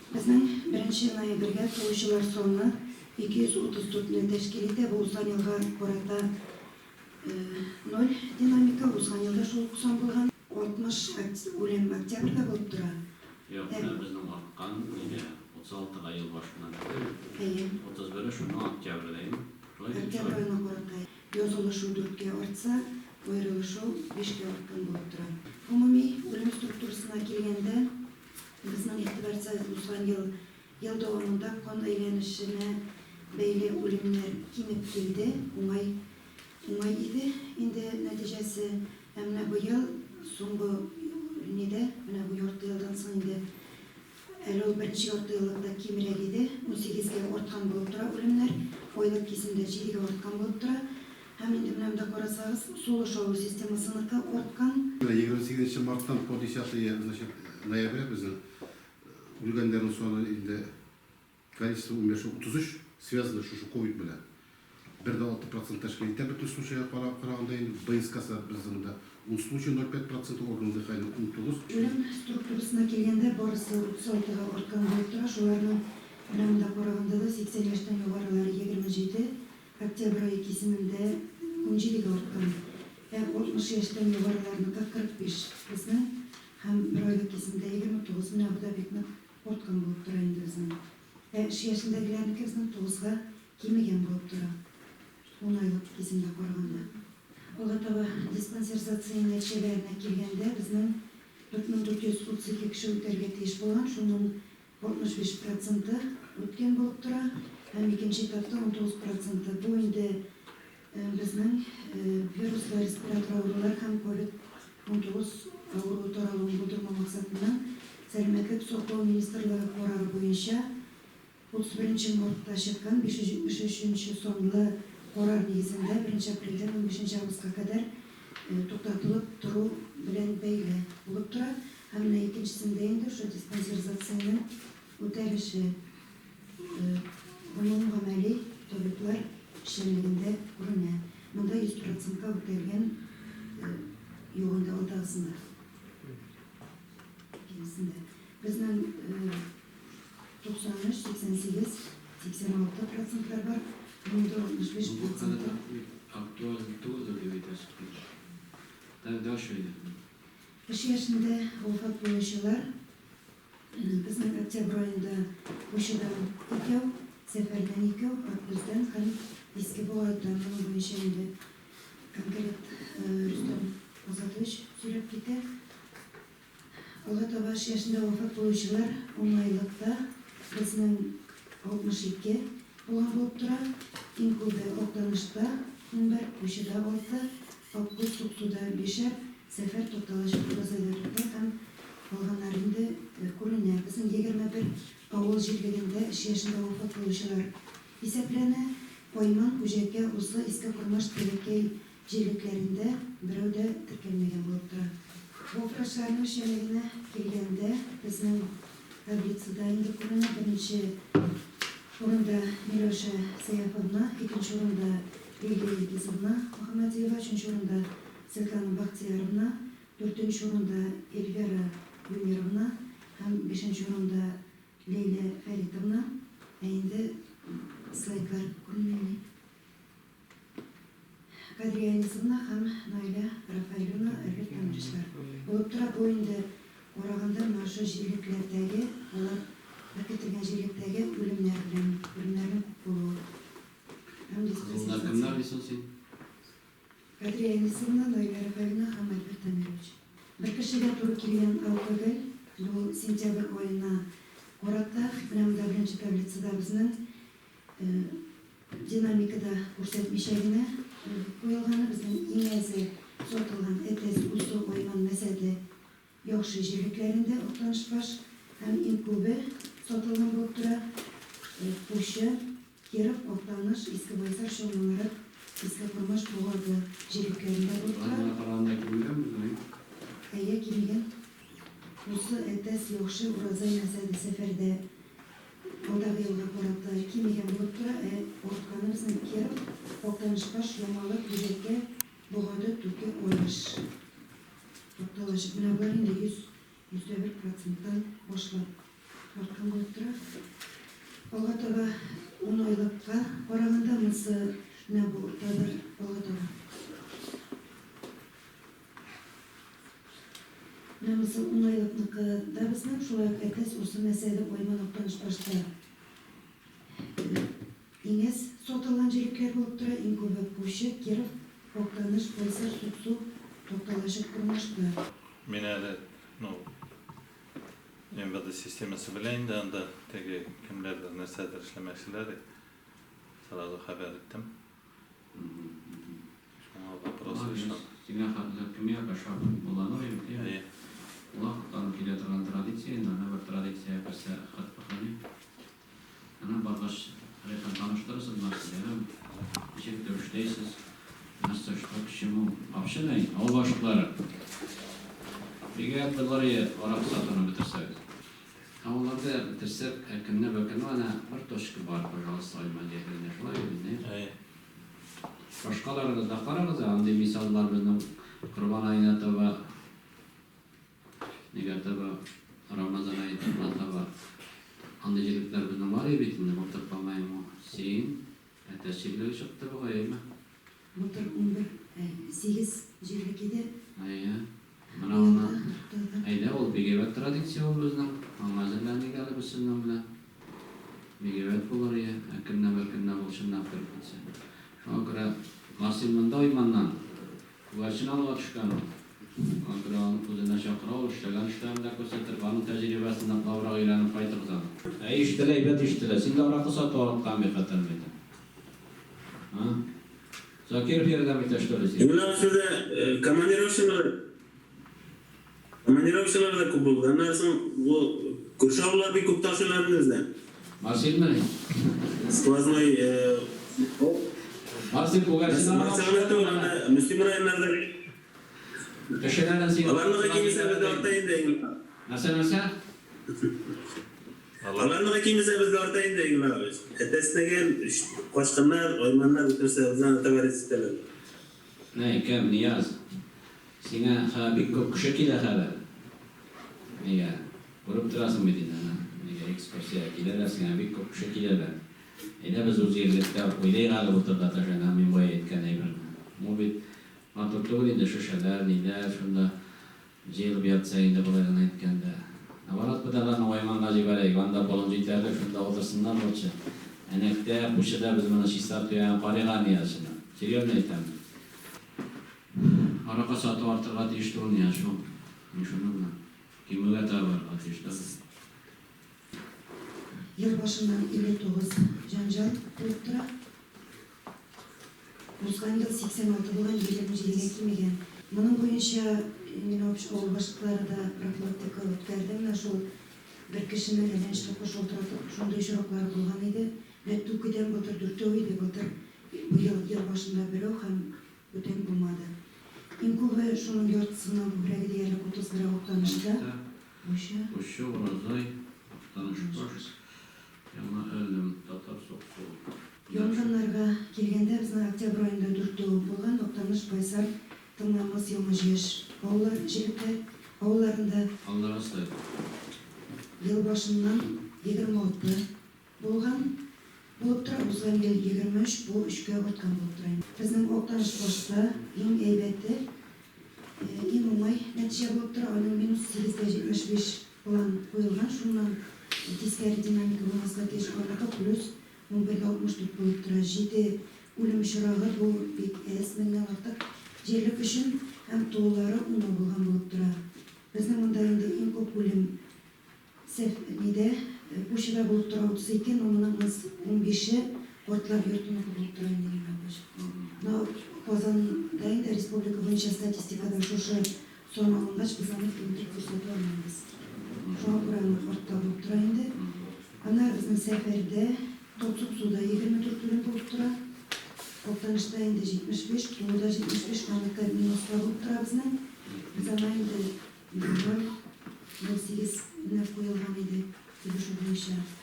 Безнең беренче ноябрьгә туучылар саны 234 не тәшкил итә, бу узган елга карата ноль динамика, узган елда шул ук сан булган. 60 үлем октябрьдә булып тора. Юк, менә безнең арткан, нигә, 36 га ел башыннан түгел, Әйе. 31-е шуның октябрьдә инде. Шулай дип Октябрь чыга. аена карата язылышу дүрткә артса, аерылышу бишкә арткан булып тора. Гомуми үлем структурасына килгәндә, Безнең игътибарсыз узган ел ел дәвамында кан әйләнешенә бәйле үлемнәр кимеп килде, уңай уңай иде инде нәтиҗәсе. Ә менә быел соңгы нидә, менә бу ярты елдан соң инде, әле ул беренче ярты еллыкта кимрәк иде, унсигезгә арткан булып тора үлемнәр, айлык кисемдә җидегә арткан булып тора. Һәм инде менә монда карасагыз, сулыш алу системасыныкы арткан. Менә 28 марттан по 10 значит, ноября безнең үлгәннәрнең саны инде количество умерших 33 связано шушы ковид белән. 1,6 процент тәшкил итә бөтен случайга караганда инде БСКсы безнең монда 10 случай 0,5 процент орган дыхания 19. Үлем структурасына килгәндә, барысы 36 га арткан булып тора, шуларның менә монда караганда да 80 яшьтән югарылары 27, Октябрь ае кисемендә унҗидегә арткан, ә 60 яшьтән югарыларныкы 45 безнең һәм бер айлык кисемдә 29, менә бу да бик нык арткан булып тора инде безнең. Ә эш яшендәгеләрнеке безнең тугызга кимегән булып тора, ун айлык кисемгә караганда. Алга таба диспансеризация нәтиҗәләренә килгәндә, безнең 4432 кеше үтәргә тиеш булган, шуның 65 проценты үткән булып тора һәм икенче этапта 19 проценты. Бу инде безнең вируслы респиратор авырулар һәм ковид 19 авыруы таралуын булдырмау максатыннан Сәламәтлек саклау министрлыгы карары буенча 31 нче мартта чыккан 573 нче санлы карар нигезендә беренче апрельдән унбишенче августка кадәр туктатылып тору белән бәйле булып тора. Һәм менә икенчесендә инде шул диспансеризациянең үтәлеше гомум гамәли табиблар эшчәнлегендә күренә. Монда 100 процентка үтәлгән юк инде алдагысында. Икенчесендә. Безнең 93, 88, 86 процентлар бар. Монда 65 Бу проценты. хәзер бик актуаль түгелдер дип әйтәсе килә. Дальше әйдә. Эш яшендә вафат булучылар безнең октябрь аенда Пучыдан икәү, Сәфәрдән икәү, Аккүздән һәм Иске Богайдан. Моның буенча инде конкрет Рөстәм Азатович сөйләп китә. Алга таба эш яшендә вафат булучылар уңайлыкта безнең 62 булган булып тора. Иң күбе Актанышта, 11, Пучыда, алты, Аккүз, Суксуда, бишәр, Сәфәр тукталачак, Уразайда дүртәр һәм калганнары инде күренә. Безнең 21 авыл җирлегендә эш яшендә вафат булучылар исәпләнә. Айман, Күҗәкә, Усы, Иске Кормаш, Теләкәй җирлекләрендә берәү дә теркәлмәгән булып тора. Бу врачларның эшчәнлегенә килгәндә, безнең таблицада инде күренә, беренче урында Миләүшә Сәяфовна, икенче урында Лилия Илгизовна Мөхәммәдиева, өченче урында Светлана Бәхтияровна, дүртенче урында Эльвира Юнировна һәм бишенче урында Ләйлә Фәритовна. Ә инде слайдлар күренмени? Кадрия Әнисовна һәм Наилә Рафаэлевна, Альберт Әмировичлар булып тора. Бу инде караганда менә шушы җирлекләрдәге, алар беркетелгән җирлектәге үлемнәр белән, үлемнәрнең күп булуы һәм Кызыллар кемнәр диспансеризация. дисең син? Кадрия Әнисовна, Наилә Рафаэлевна һәм Альберт Әмирович. Бер кешегә туры килгән алкоголь, бу сентябрь аена карата, менә монда беренче таблицада безнең динамикада күрсәтмичә генә куелганы, безнең иң әзе сатылган Әтәс, Усу, Айман, Мәсәде, Яхшы җирлекләрендә Актанышбаш һәм иң күбе сатылган булып тора. Пучы, Киров, Актаныш, Иске Байсар, Чаллы-Нарат, Иске Кормаш, Богады җирлекләрендә булып тора. Аларга караганда кимегән безнең, әй? Әйе, кимегән. Бусы, Әтәс, Яхшы, Уразай, Мәсәде, Сәфәрдә алдагы елга карата кимегән булып тора. Ә артканы безнең Киров, Актанышбаш, Ямалы, Күҗәкә, Богады, Түке, Аеш. Тукталачак. Менә болар инде 100, 101 проценттан башлап. Арткан булып тора. Алга таба ун айлыкка караганда монысы менә бу уртадыр алга таба. Менә монысы ун айлыкныкы да безнең, шулай ук Әтәс, Урсу, Мәсәде, Айман, Актаныш башта иң әз сатылган җилекләр булып тора, иң күбе Пучы, Киров, Актаныш, Байсар, Суксу, Такталачык, Кормашта. Мин әле, ну, МВД системасы белә инде анда теге кемнәрдер нәрсәдер эшләмәкчеләр. Сразу хәбәр иттем. Шуңа вопрос решен. Сиңа хәтле кем якаша буланы бит, әйе. Вакыттан килә торган традиция инде, ана бер традиция берсе хатпахани. Ана баргач рәхәт таныштырырсыз нәрсәләрен, ничек тә эшләйсез, нәрсә, что к чему. Вообще ни, авыл башлыклары. Бигрәк булыр иде аракы сатуны бетерсәгез. Авылларда бетерсәк, ә көнне бер көнне әнә бер точка бар, пожалуйста, Айман җирлегендә шулай бит, не? Әйе. Башкаларыгыз да карагыз, андый мисаллар безнең Корбан аена таба, нигә таба, Рамазан аена таба. Андый җирлекләр безнең бар бит инде, былтыр, по-моему, син, Әтәч җирлеге чыкты бугай, әйме? Былтыр 11, 8 җирлек иде. Әйе. Менә аны. Әйдә, ул бик әйбәт традиция ул безнең. Аңа әзерләник әле без сезнең белән. Бик әйбәт булыр ие. Ә көннән бер көннән ул чынлап кереп китсә. Шуңа күрә Марсил монда Уйманнан. Күгәрчен алуга төшкән ул. Шуңа күрә аны үзенә чакыра, ул эшләгән эшләрен дә күрсәтер. Аның тәҗрибәсен ныклабрак өйрәнеп кайтыгыз аны. Әй, ишетелә, әйбәт ишетелә. Син дә аракы сату арткан бит, хәтерләмим. А? Закиров ярдәм итә, что ли, сиңа? Юләр сүзе командировщиналар командировщиналар да күп булды. Аннан соң бу күрше авыллар бик күп ташыйлар инде бездән. Марсельмени? Сквозной Марсель күгәрчен Марсель генә түгел, анда Мөслим районнарында Кешеләрен син Аларныкы кимесә бездә арта инде. Нәрсә, нәрсә? Аларныкы кимесә бездә арта инде, Игнат абый. Әтәснеген, качкыннар, айманнар бөтенесе бездән отовариться итәләр. Нәй, кем, Нияз? Сиңа хә бик күп кеше килә хәзер. Нигә? Күреп торасың бит инде, әнә. Нигә экскурсиягә киләләр, сиңа бик күп кеше киләләр. Әйдә без үз җирлектә уйлыйк әле бу турыда тоже, әнә мин бая әйткән әйберне. Бу бит матур түгел инде, шешәләр, ниләр шунда җыелып ятса инде болай гына әйткәндә. Наоборот, без аларны Уайманга җибәрәйек, анда болын җитәрлек, шунда утырсыннар лучше. Әнәктә, Пучыда без моны чистарту ягын карыйк әле, Нияз, чынлап. Серьезно әйтәм. Аракы сату артырга тиеш түгел, Нияз, шул. Мин шуны беләм. Кимүгә таба барырга тиеш түгел. Ел башыннан 59 җәнҗал булып тора. Узган ел 86 булган, 27 гә кимегән. Моның буенча мин авыл башлыклары да профилактика үткәрде. Менә шул бер кешене әллә ничә тапкыр шалтыратып, шундый очраклар булган иде. Менә Түкедән былтыр дүртәү иде, былтыр быел ел башында берәү һәм бүтән булмады. Иң күбе шуның яртысыннан күбрәге диярлек 31 Актанышта. Буйча. Кучы, Уразай, Актанышбаш, Яңа Әлем, Татар Суксуы. Янгыннарга килгәндә, безнең октябрь аенда дүртәү булган, Актаныш, Байсар, Тыңламас, Яңа Җияш авыллар җирлекләр авылларында. Алла раслый. Ел башыннан 26 булган булып тора, узган ел 23, бу өчкә арткан булып тора инде. Безнең Актанышбашта иң әйбәте, иң уңай нәтиҗә булып тора, аның минус 8,75 план куелган, шуннан тискәре динамика булмаска тиеш, аныкы плюс 11,64 булып тора. Җиде үлем очрагы, бу бик әз, меңнән артык җирлек өчен, һәм туулары унау булган булып тора. Безнең монда инде иң күп үлем Сәф нидә, Пучыда булып тора 32, но моның 15-е картлар йортыныкы булып тора инде, Гөлнар апач. Но Казанда инде республика буенча статистикадан шушы сан алынгач, без аны киметеп күрсәтә алмыйбыз. Шуңа күрә аны артта булып тора инде. Аннары безнең Сәфәрдә, Тотсуксуда 24 үлем булып тора. Актанышта инде 75, Тулыда 75, аныкы минуста булып тора безнең. Без аңа инде ноль.